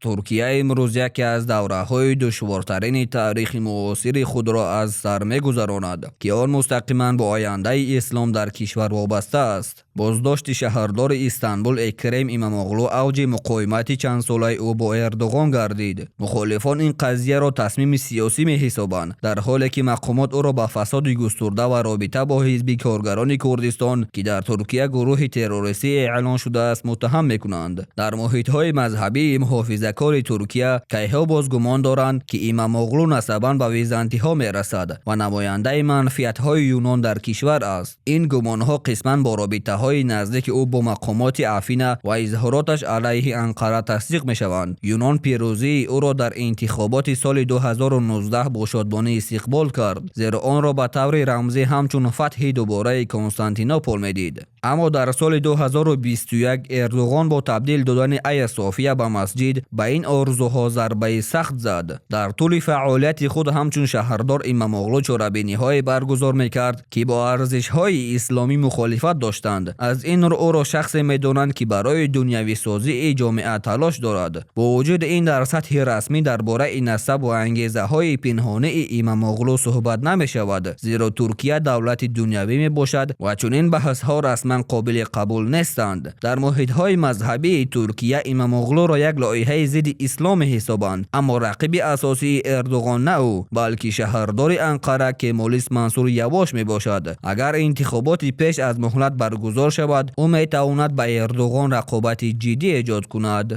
Туркия имрӯз яке аз давраҳои душвортарини таърихи муосири худро аз сар мегузаронад, ки он мустақиман бо ояндаи ислом дар кишвар вобаста аст. Боздошти шаҳрдори Истанбул Экрем Имамоғлу авҷи муқовимати чандсолаи ӯ бо Эрдоғон гардид. Мухолифон ин қазияро тасмими сиёсӣ меҳисобанд, дар ҳоле ки мақомот ӯро ба фасоди густурда ва робита бо Ҳизби коргарони Курдистон, ки дар Туркия гурӯҳи террористӣ эълон шудааст, муттаҳам мекунанд. Дар муҳитҳои мазҳабии муҳофизакори Туркия кайҳо боз гумон доранд, ки Имамоғлу насабан ба византиҳо мерасад ва намояндаи манфиатҳои юнон дар кишвар аст. Ин гумонҳо қисман бо робитаҳои наздики ӯ бо мақомоти Афина ва изҳороташ алайҳи Анқара тасдиқ мешаванд. Юнон пирӯзии ӯро дар интихоботи соли 2019 бо шодмонӣ истиқбол кард, зеро онро ба таври рамзӣ ҳамчун фатҳи дубораи Константинопол медид. Аммо дар соли 2021 Эрдоғон бо табдил додани Ая София ба масҷид ба ин орзуҳо зарбаи сахт зад. Дар тӯли фаъолияти худ ҳамчун шаҳрдор Имамоғлу чорабиниҳое баргузор мекард, ки бо арзишҳои исломӣ мухолифат доштанд. Аз ин рӯ ӯро шахсе медонанд, ки барои дунявисозии ҷомеа талош дорад. Бо вуҷуди ин, дар сатҳи расмӣ дар бораи насаб ва ангезаҳои пинҳонии Имамоғлу суҳбат намешавад, зеро Туркия давлати дунявӣ мебошад ва чунин баҳсҳо расман қобили қабул нестанд. Дар муҳитҳои мазҳабии Туркия Имамоғлуро як лоиҳаи зидди ислом меҳисобанд, аммо рақиби асосии Эрдоғон на ӯ, балки шаҳрдори Анқара Кемолист Мансур Явош мебошад. Агар интихоботи пеш аз муҳлат баргузор шавад, ӯ метавонад ба Эрдоғон рақобати ҷиддӣ эҷод кунад.